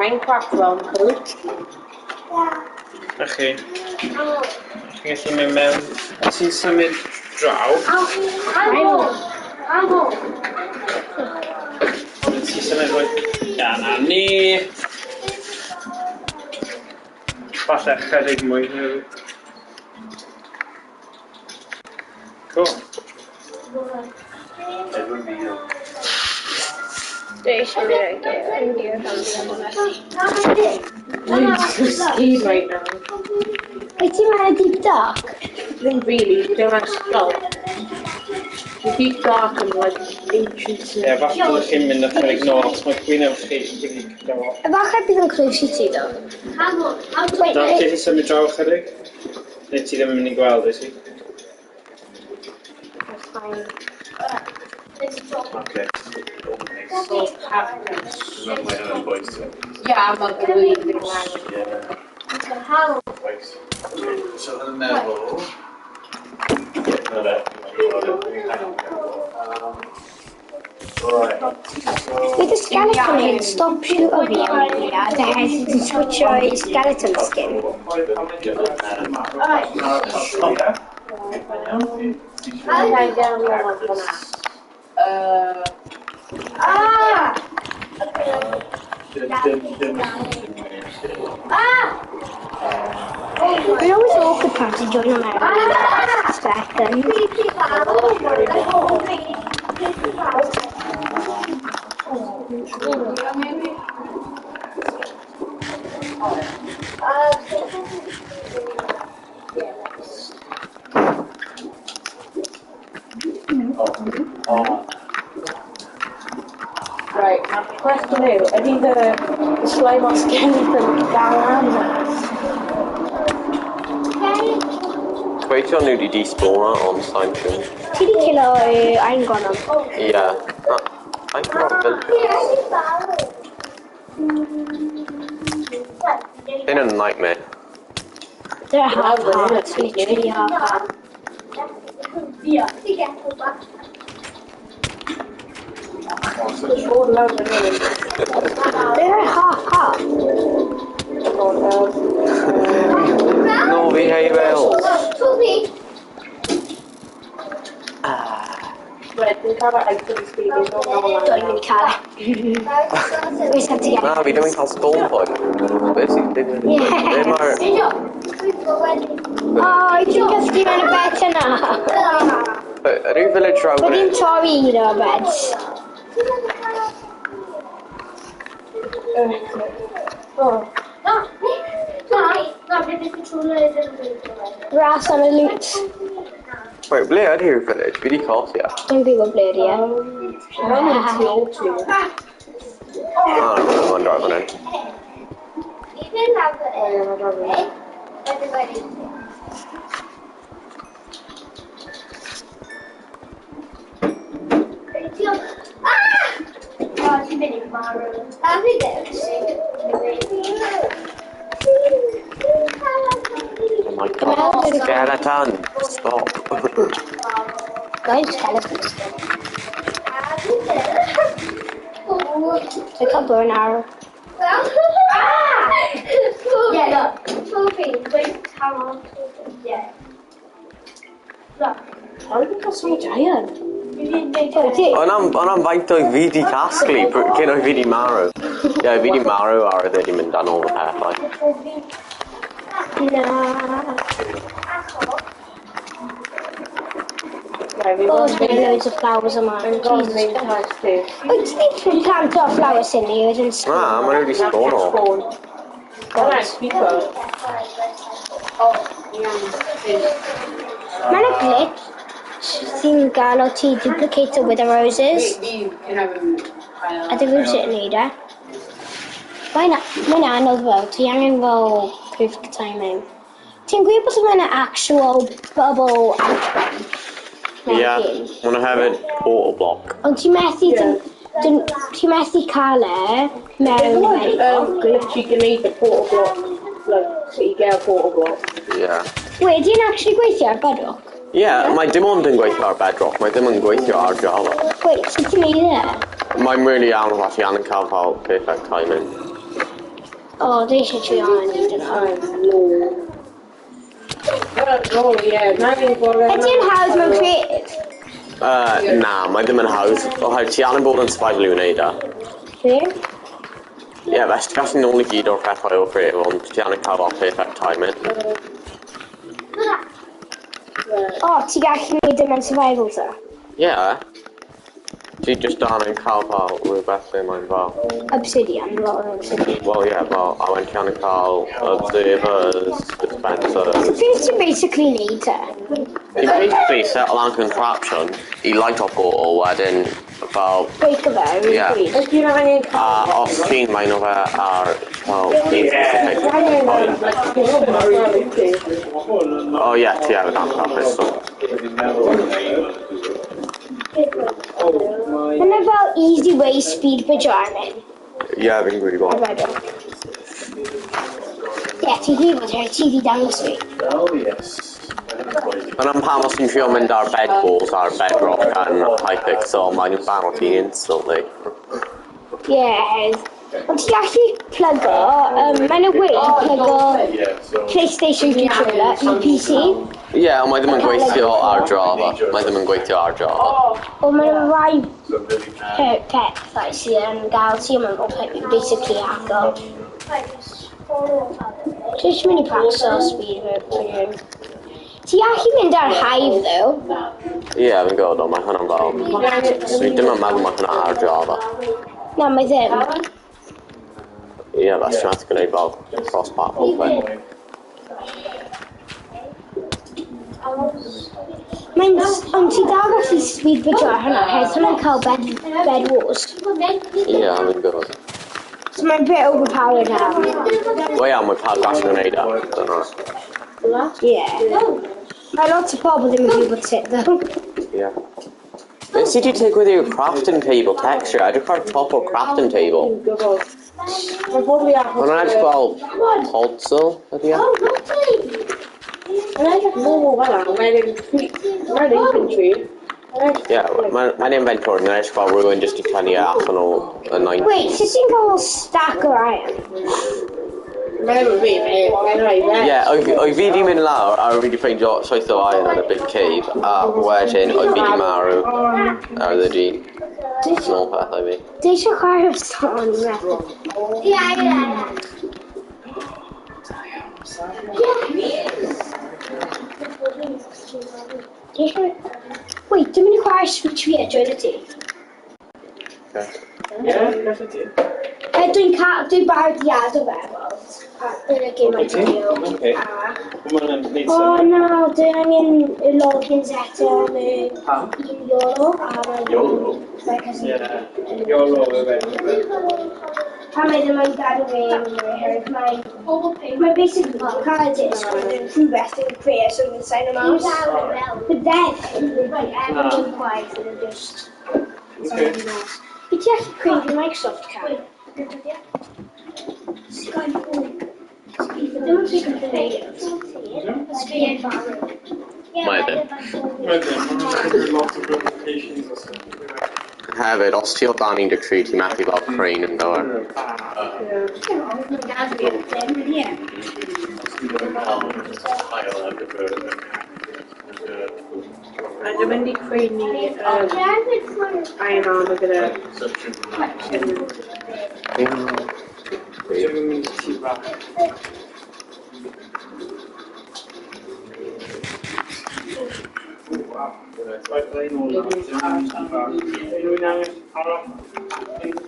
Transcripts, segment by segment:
Minecraft realm code. Na chi. Chi'n gallu mynd mewn. Ti'n symud draw. Ti'n symud fwy. Ia, na ni. Falle chydig mwy hefyd. Cool. Dwi eisiau mynd i'r gêm. I'm so scared right now. Wyt ti'n meddwl deep dark? Ddim really, we don't actually well. The deep dark and like ancient. Ie, falle byddwch chi'n mynd ychydig nôl, os mae gwyneb chi wedi cydawo. Efallai bydd yn close i ti ddo. Wait, Dan, ti eisiau symud draw ychydig? Neu ti ddim yn mynd i gweld, wyt ti? That's fine. Okay. Yeah, I'm like really big man. So yn meddwl... Right. With the skeleton hyn, stop shoot o fi am eiliad, a hefyd yn switcho i skeleton skin. Mae'n always awkward pan ti'n join mewn second. Right, mae'r cwestiwn yw, ydy the slime o'r skeleton dal arno? Gweithio nhw wedi despawno, ond sa'n siŵr. Ti di killo Iron Golem. Ie. Na, Sa'n gwybod villagers. Hyn yn nightmare. They're half hearts, literally half heart. They're half heart. No, fi hay bales. Wedyn cael yr item speed yn dod nôl Dwi'n mynd i cael e. We just have to get Na, fi ddim yn cael spawn point. Beth sy'n digwydd? Ble mae'r... Oh, ti'n cysgu mewn y bed yna. Ydyw village draw fan Wedi'n hyn? torri un o'r beds. Grass on a loot. Wait, ble ydy'r village? Fi di colli e. Dwi'n gwybod ble ydi e. Mae'n ôl ti. Ah, no, mae'n draw fan hyn. Oh my god. Skeleton! Stop. Guys, skeletons. Pick up bow and arrow. Yeah, look. Wait, how long? Yeah. Look. How did you cael so much iron? Oh, ti? Ond am faint oedd fi di casglu cyn oedd fi di marw. Ie, fi di marw ar oedd wedi mynd dan ôl y pethau. Na. Right, fi Oh, fod there's been loads of flowers yma. yn gofyn Jesus main Christ. task ti. Wyt ti di plant o'r flowers hyn i oedd yn Na, maen nhw wedi spawno. Spawn. Hwnna'n creeper. Mae'n a glitch sy'n gael o ti duplicate with the roses. A dim rhywbeth sy'n neud e. Mae'n anodd fel, ti angen fel perfect timing. Ti'n gwybod bod mae'n actual bubble outcome? Ie, maen nhw hefyd portal block. Ond ti'n methu, ti'n methu cael e mewn Glitch i gwneud y portal block. Like, so you get a portal block. Ie. Wait, di'n actually gweithio ar Bedrock? Ie, mae dim ond yn gweithio ar Bedrock, mae ddim yn gweithio ar Java. Wait, sut ti'n neud e? Mae'n really anodd os ti angen cael fel perfect timing. O, dwi eisiau trio neud yna. Ydy'n hawdd mewn creative? Na, mae ddim yn hawdd. Oherwydd ti angen bod yn survival i wneud e. Be? Ie, yeah, felly ti'n gallu nôl i gyd o'r pethau o creative, ond ti angen cael fel perfect timing. O, ti gallu neud e mewn survival ta? Ie. Yeah. Ti just angen cael fel rhywbeth lle mae'n fel... Obsidian, lot o obsidian. Wel ie, yeah, fel, a wedyn ti angen cael observers, dispensers. So beth ti'n basically neud te? Ti'n basically set lan contraption i light up portal wedyn fel... Break o fe, really Ie. bryd. A os ti'n maen nhw fe ar fel un specific point. O ie, ti hefyd am cael pistol. Yna fel easy way speed bridge arnyn. Ie, fi'n gwybod. Ie, ti'n gwybod rhaid ti di dangos fi. Oh, yes. Ond am pam os ti'n trio mynd ar bed walls ar bedrock yn Hypixel, maen nhw'n barod ti instantly. Ie. Ond ti'n gallu plygo, mae'n y way i plygo Yeah, so... PlayStation controller i PC. Ie, yeah, ond mae ddim yn gweithio ar Java. Mae ddim yn gweithio ar Java. Ond mae'n rai So really can. pethau sydd yn gael ti, ond mae'n basically haco. Dwi eisiau mynd i practice speed bridging. Ti gallu mynd ar Hive, though. Ie, yeah, fi'n gwybod, ond mae hwnna'n fel... So fi ddim yn meddwl mae hwnna ar Java. Na, mae ddim. Ie, yeah, that's ti'n gwneud fel cross-platform thing. Mae'n... Ond ti dal gallu speed bridge ar hwnna, hefyd hwnna'n cael bed wars. Ie, yeah, fi'n gwybod. So mae'n bit overpowered now. Wel ia, mae pawb gallu gwneud e. Dyna. Yeah. Mae lot o pobl ddim yn gwybod sut, though. Ie. Beth sydd wedi digwydd i'r crafting table texture? Edrych ar top o'r crafting table. Mae'n edrych fel podzol, ydi e? Ie, mae'n inventory, mae'n edrych fel rhywun jyst i tynnu e allan o y 90s. Wait, sut ti'n cael stack o iron? Ie, oedd fi di mynd lawr a oedd fi di ffeindio llwyth o iron yn y big cave, a wedyn oedd fi di marw, a oedd e di nôl pethau fi. Dwi eisiau chwarae son methu. Dwi eisiau... Wait, dwi'n mynd i chwarae Switch fi eto, ydy ti? Dwi'n cael... Dwi'n barod i addo fe, wel. Yn y gêm video. Okay. O na, dwi angen y logins eto am y un YOLO. YOLO? Yeah. YOLO yw e. Pan mae ddim yn gadw fe yn oherwydd mae basically ti'n cael y disc and then rhywbeth yn creu something sign o mas. But then, right, everything quiet and then just Okay. Fi ti allu creu fi Microsoft account? Ddim yn ffigro Mae ddim. Lots of notifications or something. Hefyd, os ti o dan 13, ti'n methu fel crane yn gywir. Dwi'n mynd i creu ni iron armor gyda... Dwi'n mynd i tŷ bach.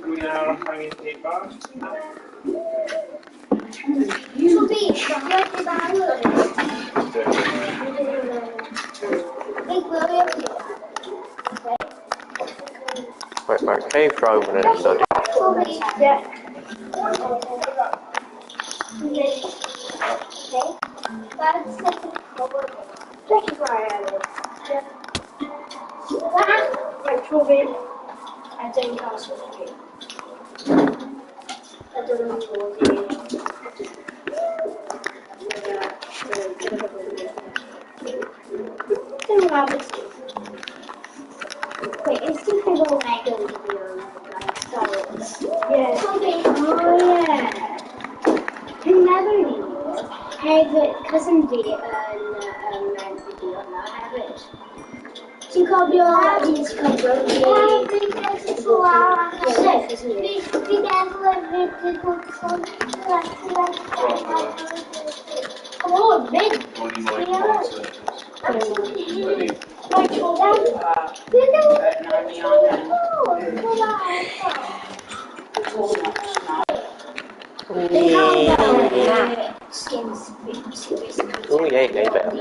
Rwy'n arall angen tŷ bach. Wait, mae'r cave drove yn ystod. Right, Toby. I don't cael Switch fi. I don't know Toby. Ddim rabbit. Wait, is the little Lego video like Star Wars? Yeah. Oh yeah. Hefyd, cousin fi yn fideo yna hefyd. Ti'n cofio... Ti'n cofio... O, mynd! Oh, yeah, yeah, better.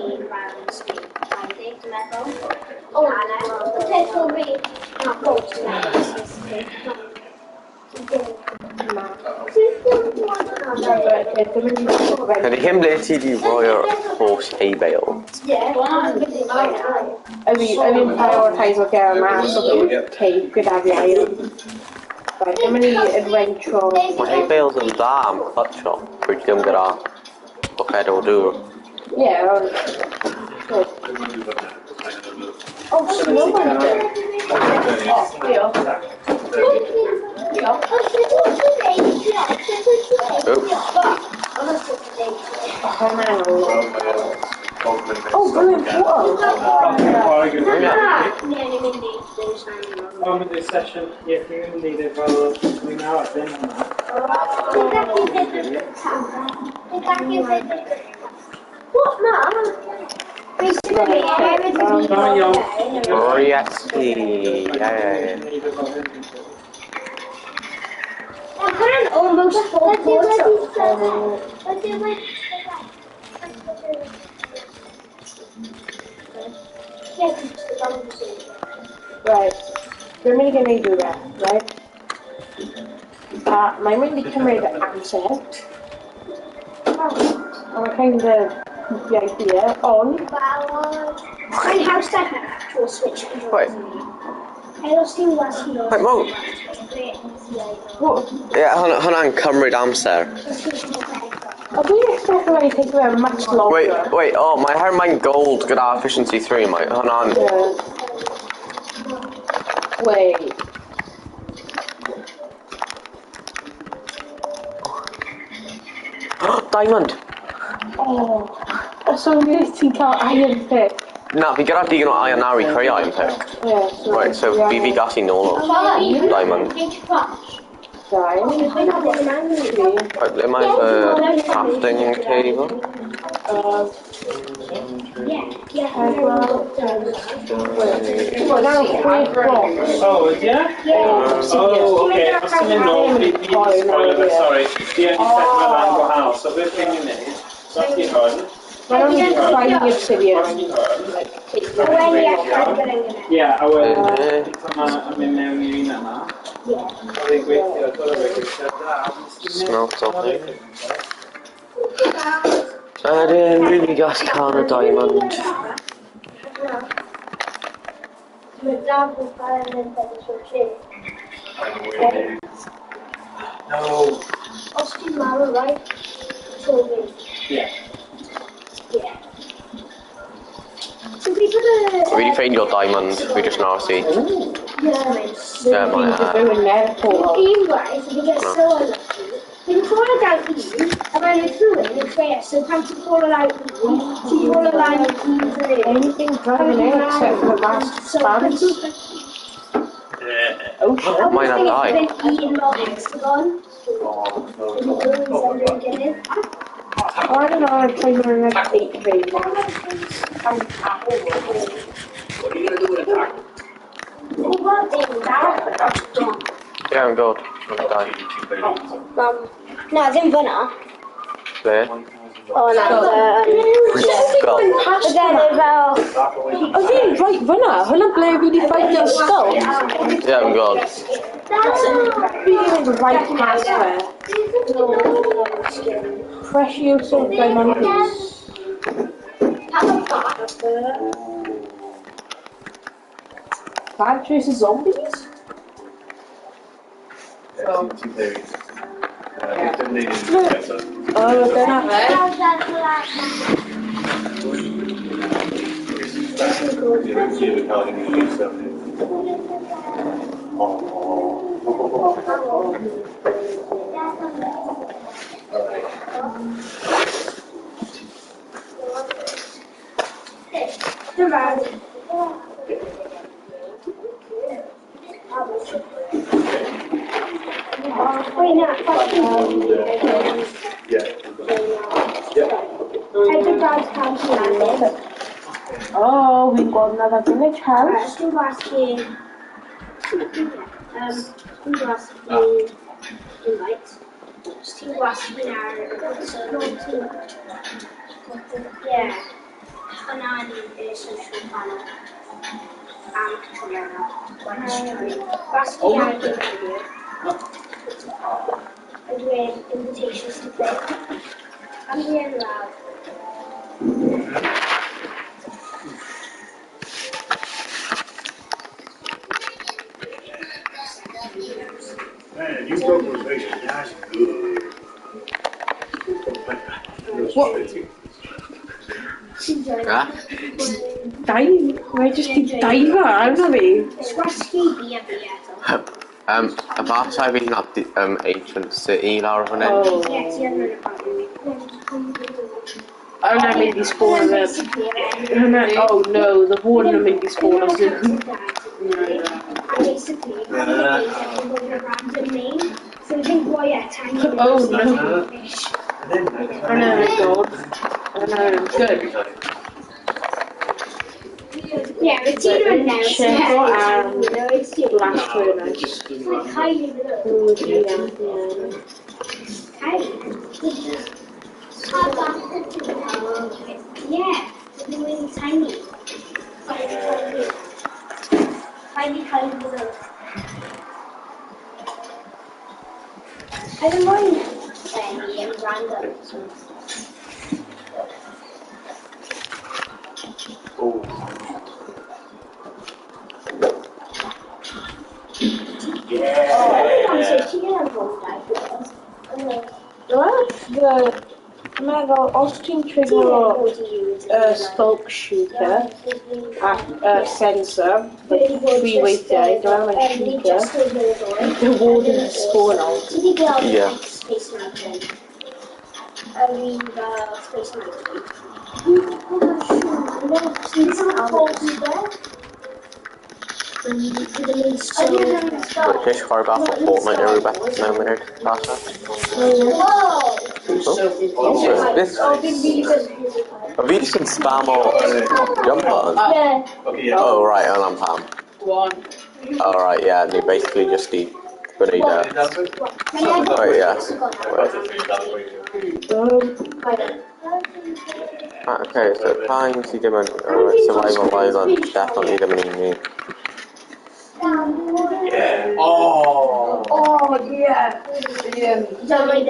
Ydy hyn ble ti di roi'r horse hay bale? I mean, prioritise o gael mas o cave gyda fi iron. Right, dwi'n mynd i adventure. Mae hay bales yn dda am clutcho, pryd ddim gyda bwced o dŵr. Yeah, ond... Oh, snowman. Oh, diolch. Diolch. Oops. Oh, brilliant portal. Oh, mynd i'r sesiwn, ie, dwi'n mynd i fel, dwi'n awr, ddim hwnna. What, Mum? Basically, Oh, yes, yeah. I've got an almost full portal. Right, dwi'n mynd i gwneud rhywbeth, right? Mae'n mynd i cymryd amser. A mae kind of the idea, ond... Mae'n haws da actual switch controls. Wait. Wait, Mo. What? Ie, hwnna'n cymryd amser. I dwi'n expect it to take much longer. Wait, wait, oh, mae her mae'n gold gyda efficiency 3, mae hwnna'n... Yeah. Wait. Diamond! Oh, os o'n i ti'n cael iron pick. Na, fi gyda digon o iron nawr i creu iron pick. Yeah, so Right, so fi fi gallu nôl o diamond. Dau. Right, ble mae fy crafting table? Well, now chwech box. Oh, ydy e? Oh, okay. Os ti'n mynd nôl, fi di spoilio fe, sorry. Fi wedi set fe lan gwahanol, so beth fi'n mynd i wneud, so os ti hwn, Mae'n o'n creu obsidian. os ti hwn, ie, a wedyn, yn mynd mewn i'r un yma. Oedd e'n gweithio, dod o fe gweithio, da. Smelt off. I didn't really gas cael y diamond. No. Os ti'n marw, right? Toby. Yeah. Yeah. So fi bod y... Fi wedi ffeindio diamond, fi jyst nawr si. Yeah. Yeah, mae Fi'n byw yn nether portal. Unwaith, fi get so unlucky. Fi'n call out un, a mae'n rhywun yn creu, so pan ti'n call out un, ti'n call out un fan hyn. Anything driving in except for the last plant. Oh shit. Mae'n ar dau. Un mor hexagon. Oh, I don't know, I'm playing on like 8 vein. What are you going to do with attack? Yeah, I'm gold. I'm dau. Na, ddim fyna. Ble? O, na. Skull. Then fel... Oedd hi'n right fyna? Hwnna ble fi wedi ffeindio'r skull. Yeah, I'm gold. Fi wedi mynd right past fe. Precioso Diamantes. Plant vs Zombies? Oh, dyna fe. bad. Wait, na, Yeah. Yeah. Edward Brad's cancel. Oh, we've got another village house. Dwi'n gwasgu... Dwi'n gwasgu... Invite. Ti'n gwasgu ar... Yeah. Hwnna ydi y social panel. Am controller. Gwasgu ar video. A dweud invitations to play. I'm here now. Man, you broke those vision. That's good. What? Ah? Dive? Mae jyst i diver arno fi. Gwasgu B a B eto. Efallai fi'n nad Ancient City lawr fan hyn. Oh. Ie, ti yn mynd Hwnna'n mynd i spawn yn y... Hwnna, oh no, the warden yn mynd i spawn os yw'n... Basically, random name. So we think, well, yeah, tiny. Oh no. Hwnna'n dod. Hwnna'n good. Yeah, it's you and now. Checo and Blast Furnace. Kylie. Yeah, really tiny. Kylie, Kylie, I don't mind saying random. Oh. Yeah. Well, the meddwl, os ti'n trigger skulk shooter a sensor, like three weithiau, dwi'n meddwl shooter, the warden spawn on. Yeah. Space Mountain. Space Mountain. British chwarae bach o Fortnite neu rhywbeth mewn munud, falle. Oh, this... A fi jyst yn spam o jump button. Okay, yeah. Oh, right, hwnna'n pam. Oh, right, yeah, ni basically just i gwneud e. Right, yeah. Ah, okay, so pa un sydd ddim yn... Alright, Survival Island, definitely ddim yn un ni. Yeah. Oh. Oh, yeah. Right,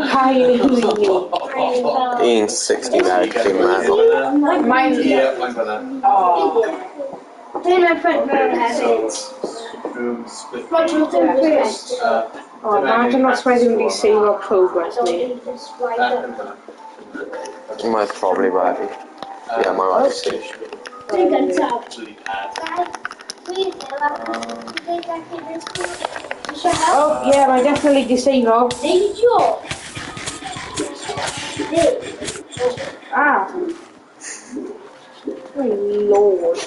pa un yw ni? 169, dwi'n meddwl. Mine's... Yeah, mine's like that. Oh. Okay, so room split. Oh, na, dwi'n os mae ddim wedi save o progress ni. Mae'n probably wedi. Yeah, mae wedi. Bloody pad. Oh, yeah, mae definitely di save o. Ah. My lord.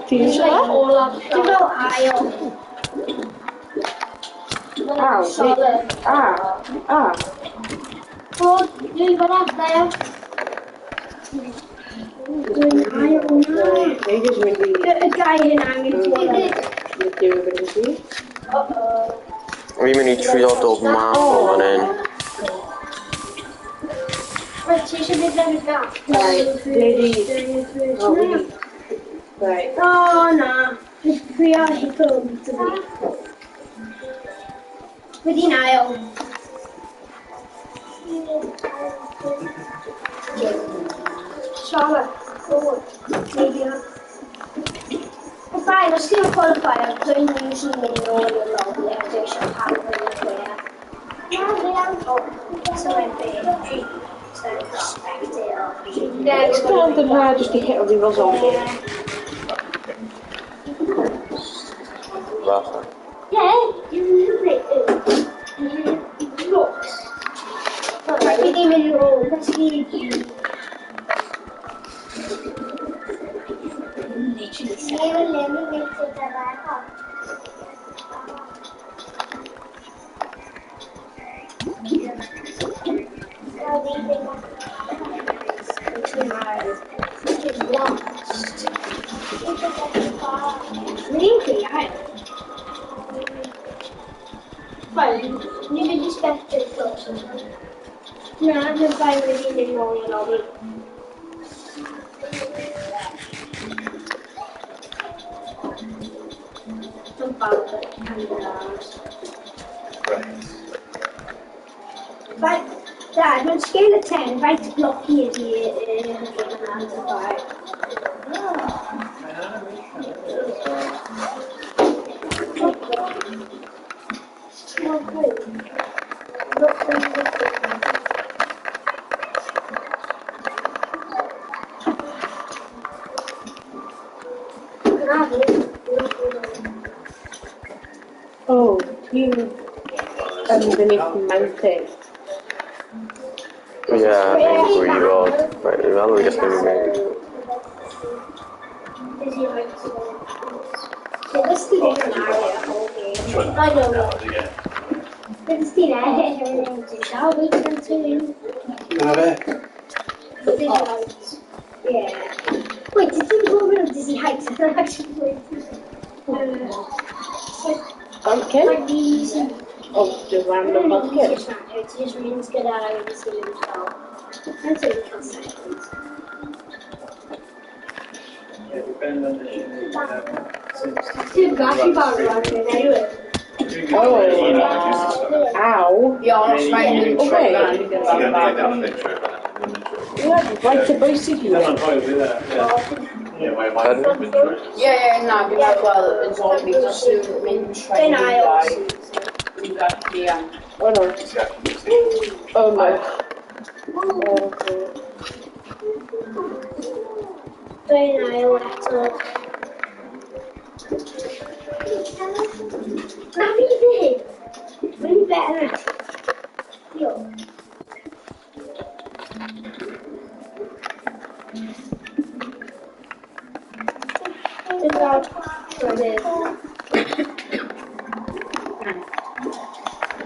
Ti'n eisiau? Ow, ah, ah. They just mynd i... Y guy hyn angen Fi'n mynd i trio dod mas o fan hyn. Right, ti eisiau mynd lefel da? Right, lady. Oh, right. Oh, na. Dwi ar hippo fi. Wedi'n ail. Charlotte, forward. Maybe. Fine, os ti'n qualifier, dwi'n usually mynd nôl i'r lobby a dwi eisiau pawb yn y player. So mae'n big. So spectator. Next round yn ha, jyst i hit o fi fel zombie. Falle. Yeah, you look it looks. Right, fi ddim yn ôl. That's fi. Wel, ni mynd i spectre close. Na, mae'n bai wedi mynd nôl i'r lobby. Mae'n bawb yn yr. Right. Dad, mewn scale of 10, faint blocky ydi yr yna yn y bar? Oh, ti'n underneath mountain. Ie, fi'n gwybod. Right, fi'n meddwl fi jyst mynd i mynd. I don't know. Yeah. Wait, did you go over Dizzy Heights? Actually, Pumpkin? Oh, just random pumpkin. Just means gyda Oh, ow. Okay. Right to bicycle. Yeah, na, fi'n meddwl yn zombies os yw'n mynd trwy Oh no. Oh no. Dwi'n ail eto. Na fi ddim. Mae'n better na ti. Diolch.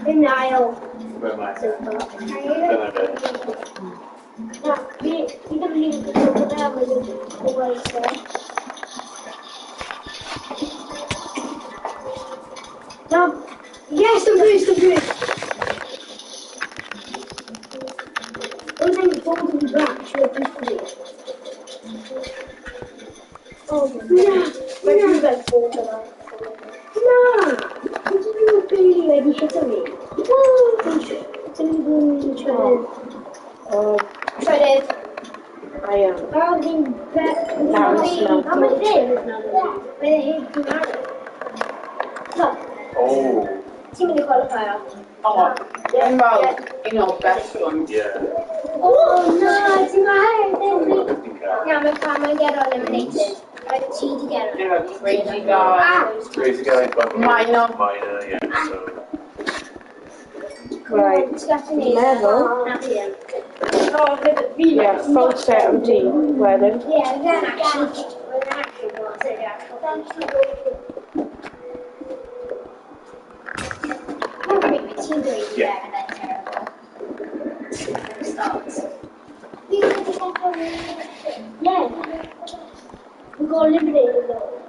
Yn ail. Where am I? So far. Na, fi ddim yn gwybod am y gwybod. No. Yes, I'm first, I'm first. Oedd e'n golden branch with this. Oh, na. Mae'n rhywbeth bod yma. Na! Dwi ddim really wedi hito fi. Dwi'n bod yn trydydd. Trydydd. I am. Oh, fi'n Am y ddim. Mae'n hyn ti'n marw. Look. Oh. Ti'n mynd i qualify o. Oh, dwi'n fel un o'r best ones. Yeah. Oh, no, ti'n marw. Na, mae Cameron get eliminated. Ti di get eliminated. Crazy guy. Crazy guy, Bucky. Minor. Minor, yeah, so. Right. Meddwl. Yeah, full set of D wedyn. Yeah, then actually. Yeah. Yeah. We got eliminated though.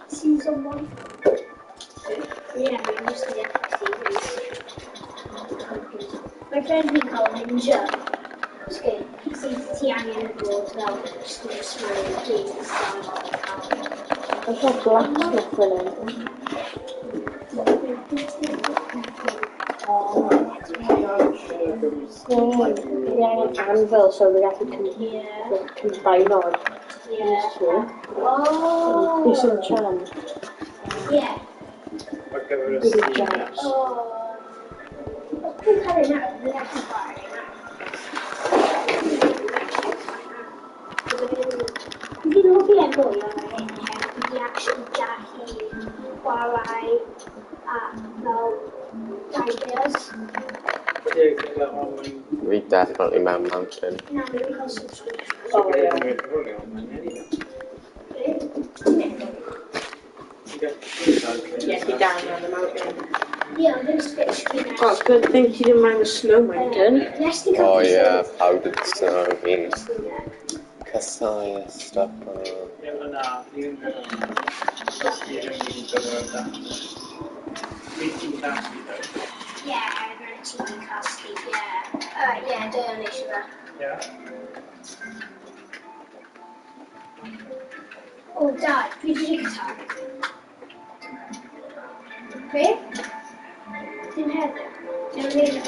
Season 1. Yeah, we used to get seasons. My friend we call Ninja. Okay, so ti angen y bod fel just yn small games down. I've got blacksmith yn hyn. Fi angen anvil so we gallu combine o'r these two. Oh! Disenchant. Yeah. Ar gyfer y good job. Oh, dwi'n cael ei nawr, dwi'n gallu chwarae nawr. Fi'n hoffi e mwy o hyn hefyd, fi actually gallu chwarae a fel tigers. Fi definitely mewn mountain. Na, mae'n cael subscription. Oh, yeah. Yes, be down on the mountain. Yeah, I'm going to switch screen Oh, it's good thing you didn't mind the snow mountain. Yes, you can. Oh yeah, powdered snow, fi'n casáu stuff yna. Yeah, I'm going to cael sleep, yeah. Yeah, dwi'n eisiau fe. Yeah. Oh, Dad, dwi wedi guitar. Be? Dim heddiw. Dim heddiw.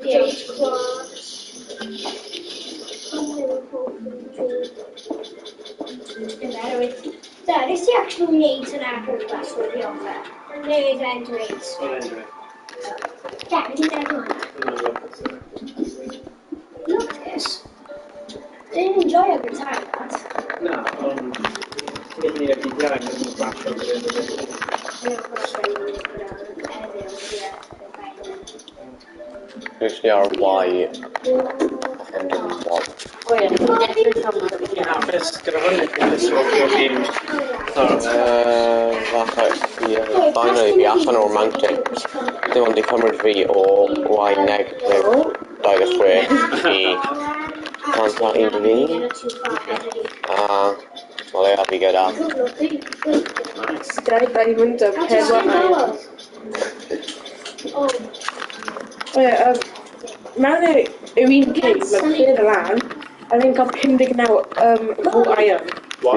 James Clark. Dad, nes i actually wneud yn agor glas o'r offer? Neu oedd e'n dweud? Dad, wedi meddwl hwnna. Look at this. Didn't enjoy every time, that. Na, ond ti'n mynd i'r DDI, mae'n mynd flash o'r Literally ar Y and in what. Oh yeah, definitely come with Ti'n hapus gyda hwn neu ti'n swapo game? Falle, ie, finally fi allan o'r mountain. Dim ond i cymryd fi o Y negative 26 i 111. A, wel ia, fi gyda. Dau ben mynd o pedwar ail. Oh, O ie, mewn yw un cave, mae'n clear y lan, a fi'n cael 59 raw iron.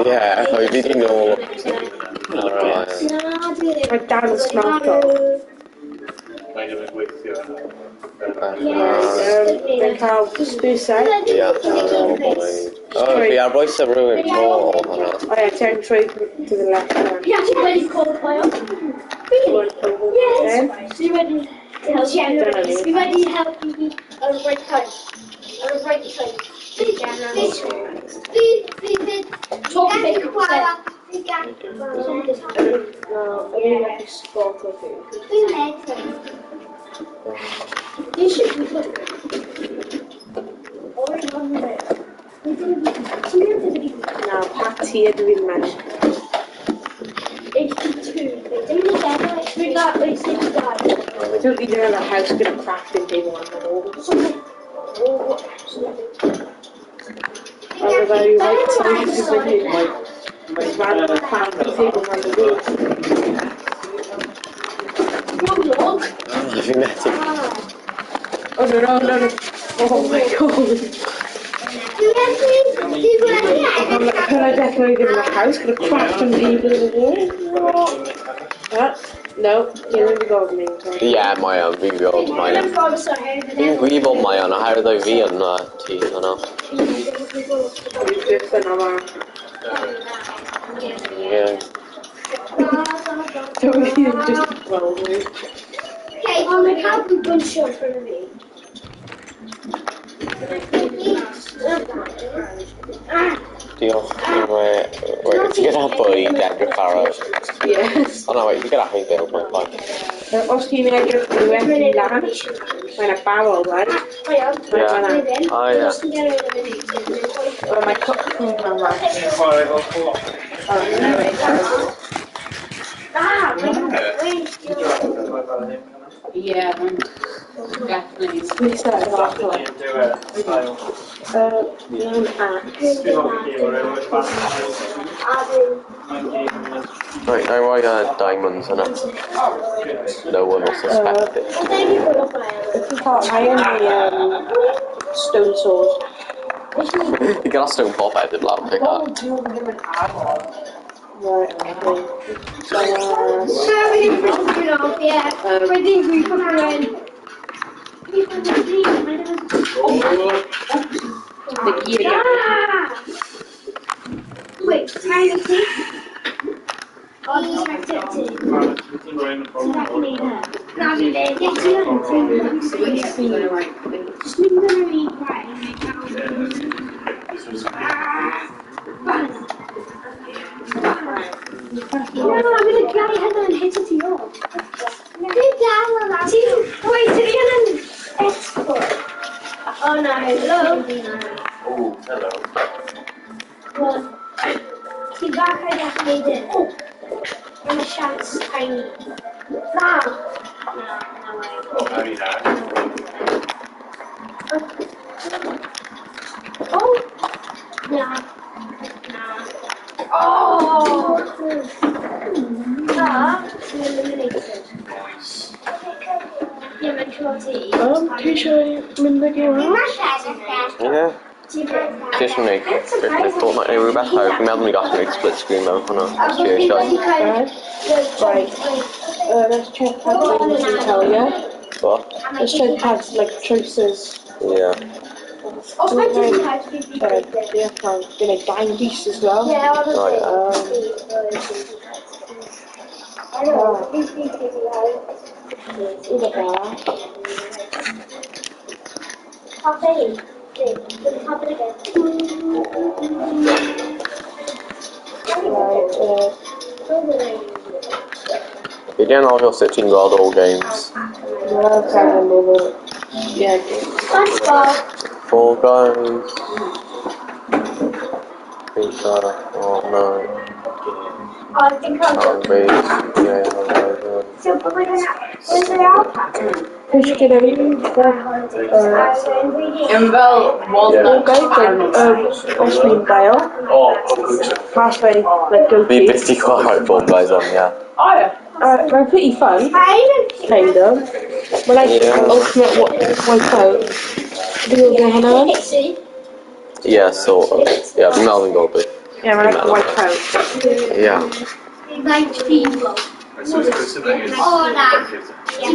Ie, fi di nôl. Alright. na, dwi ddim. Mae dan yn smelto. Mae'n ddim yn gweithio yna. Fe'n cael spwsau. Ie, allan o'r bwyd. O, fi ar bwys y rhywun to o hwnna. O ie, ti'n trwy to the left one. Fi actually wedi call pile. Really? Yes. Fi wedi helpu. Fi wedi helpu fi ar y right time. Ar y right time. Fi No, I really like the spot of it. You should be good. Na, pa ti ydw i'n mynd? 82. We don't need another house with a crafting table on the wall. On the very right side is like a random crafting table on the wall. Fi'n methu. Oh no, no, no, no. Oh my god. I'm like, could I definitely live in a house with a crafting table on the wall? What? No, you only got me. Ie, mae o'n, fi'n gwybod mae o'n. Fi'n gwybod mae o'n, oherwydd oedd fi yn tŷ hwnna. Byth yn yma. Ie. Don't you just roll me. Okay, ond mae cael bunch o front of me. Diolch. Wait, ti gyda bwyd edrych ar y... Yes. O na, wait, ti gyda hay bale, mae'n fine. Os ti'n edrych wedi lan, mae'n a barrel, right? Iawn. Ie. O, ie. Wel, mae cwpl mewn fan. Ti'n chwarae fel co-op. Oh, no, wait. Ah, Yeah, mae'n definitely. We started off like, one axe. Right, I roi diamonds yna. No one will suspect it. Ti'n cael iron neu stone sword. Ti gyda stone pop edit lawr, pick up. Right, okay. The gear. Wait, Tiny ti. Ti'n rhoi yn y bobl. Na fi fe. Ie, ti'n Just mynd yn yr un gwaith. No, I'm gonna get hynny yn hit ti o. Dwi'n dal yna. Ti'n... Wait, ti yn expert. Oh no, hello. Oh, hello. Ti'n bach ar ddechrau neud e. Oh, I'm a chance tiny. Na. Na, na way. Oh, very nice. Oh. Na. Na. Oh. Na. Ti'n eliminated. Ie, mae'n tro ti. Ti eisiau mynd ag i hwnna? Ie. Ti eisiau gwneud Fortnite neu rhywbeth? Oherwydd Fi'n meddwl ni gallu gwneud split screen mewn hwnna. Os ti eisiau. Right. Let's check tag things and tell you. What? Let's check tags like choices. Yeah. Os mae ti Sorry, yeah, fine. Dwi'n gwneud dime piece as well. Yeah, Oh, yeah. Rhywbeth arall. Right, Fi di anghofio sut ti'n gweld all games. no, can't remember. Yeah, Fall Guys. FIFA, Fortnite, Zombies, yeah, Fish gyda fi. Yn fel All walnut guys, like, os fi'n gael. Oh, good. Pass by, like, go Fi byth di chwarae Fall Guys on, yeah. O ie. Mae'n pretty fun, kind of. Mae'n like Yeah. ultimate wipeout. Fi'n gwybod hwnna? Yeah, sort of. Yeah, fi'n meddwl fi'n gwybod beth. Yeah, mae'n like wipeout. Yeah. Like people. So it's Oh, na.